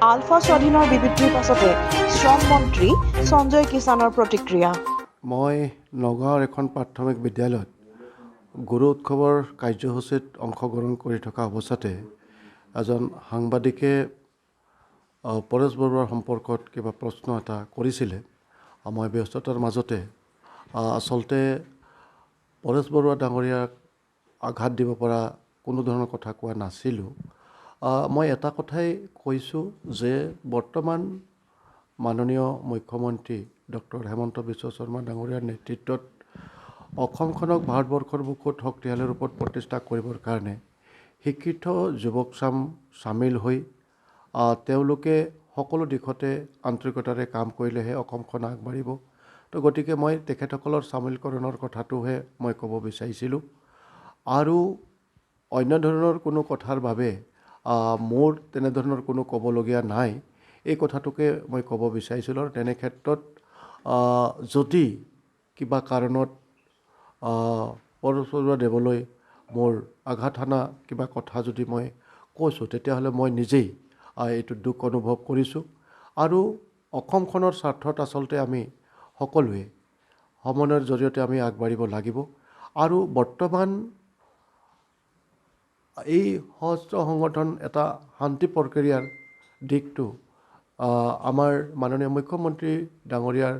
আলফা স্বাধীনৰ বিবৃতিৰ পাছতে শ্ৰম মন্ত্ৰী সঞ্জয় কিষাণৰ প্ৰতিক্ৰিয়া। মই নগাঁৱৰ এখন প্ৰাথমিক বিদ্যালয়ত গুৰু উৎসৱৰ কাৰ্যসূচীত অংশগ্ৰহণ কৰি থকা অৱস্থাতে এজন সাংবাদিকে পৰেশ বৰুৱাৰ সম্পৰ্কত কিবা প্ৰশ্ন এটা কৰিছিলে। মই ব্যস্ততাৰ মাজতে আচলতে পৰেশ বৰুৱা ডাঙৰীয়াক আঘাত দিব পৰা কোনো ধৰণৰ কথা কোৱা নাছিলোঁ। মই এটা কথাই কৈছোঁ যে বৰ্তমান মাননীয় মুখ্যমন্ত্ৰী ডক্টৰ হেমন্ত বিশ্ব শৰ্মা ডাঙৰীয়াৰ নেতৃত্বত অসমখনক ভাৰতবৰ্ষৰ বুকুত শক্তিশালী ৰূপত প্ৰতিষ্ঠা কৰিবৰ কাৰণে শিক্ষিত যুৱকচাম চামিল হৈ তেওঁলোকে সকলো দিশতে আন্তৰিকতাৰে কাম কৰিলেহে অসমখন আগবাঢ়িব। তো গতিকে মই তেখেতসকলৰ চামিলকৰণৰ কথাটোহে মই ক'ব বিচাৰিছিলোঁ আৰু অন্য ধৰণৰ কোনো কথাৰ বাবে মোৰ তেনেধৰণৰ কোনো ক'বলগীয়া নাই। এই কথাটোকে মই ক'ব বিচাৰিছিলোঁ আৰু তেনে ক্ষেত্ৰত যদি কিবা কাৰণত পৰেশ বৰুৱা দেৱলৈ মোৰ আঘাত হানা কিবা কথা যদি মই কৈছোঁ, তেতিয়াহ'লে মই নিজেই এইটো দুখ অনুভৱ কৰিছোঁ। আৰু অসমখনৰ স্বাৰ্থত আচলতে আমি সকলোৱে সমন্বয়ৰ জৰিয়তে আমি আগবাঢ়িব লাগিব। আৰু বৰ্তমান এই সশস্ত্ৰ সংগঠন এটা শান্তি প্ৰক্ৰিয়াৰ দিশটো আমাৰ মাননীয় মুখ্যমন্ত্ৰী ডাঙৰীয়াৰ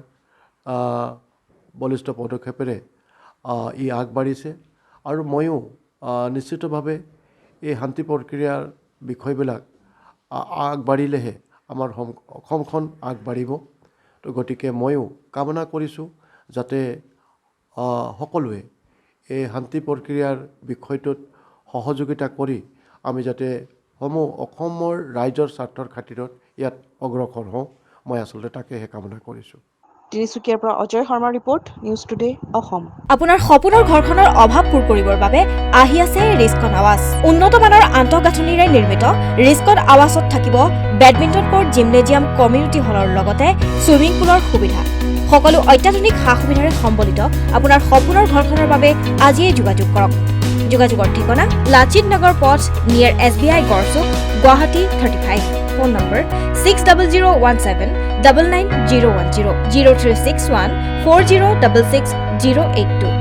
বলিষ্ঠ পদক্ষেপেৰে ই আগবাঢ়িছে আৰু ময়ো নিশ্চিতভাৱে এই শান্তি প্ৰক্ৰিয়াৰ বিষয়বিলাক আগবাঢ়িলেহে আমাৰ অসমখন আগবাঢ়িব। তো গতিকে ময়ো কামনা কৰিছোঁ যাতে সকলোৱে এই শান্তি প্ৰক্ৰিয়াৰ বিষয়টোত সহযোগিতা কৰি আমি যাতে সমূহ অসমৰ ৰাইজৰ স্বাৰ্থৰ খাতিৰত ইয়াত অগ্ৰসৰ হওঁ। মই আচলতে তাকেহে কামনা কৰিছোঁ। তিনিচুকীয়াৰ পৰা অজয় শৰ্মাৰ ৰিপৰ্ট, নিউজ টুডে অসম। আপোনাৰ সপোনৰ ঘৰখনৰ অভাৱ পূৰ কৰিবৰ বাবে আহি আছে ৰিস্কন আৱাস। উন্নত মানৰ আন্তঃগাঁথনিৰে নিৰ্মিত ৰিস্কন আৱাসত থাকিব বেডমিণ্টন কোৰ্ট, জিমনেজিয়াম, কমিউনিটি হলৰ লগতে ছুইমিং পুলৰ সুবিধা। সকলো অত্যাধুনিক সা সুবিধাৰে সম্বলিত আপোনাৰ সপোনৰ ঘৰখনৰ বাবে আজিয়েই যোগাযোগ কৰক। যোগাযোগৰ ঠিকনা: লাচিত নগৰ পথ, near SBI, Garchuk, Guwahati 35। Phone number 600017 99010, 0361 4066082।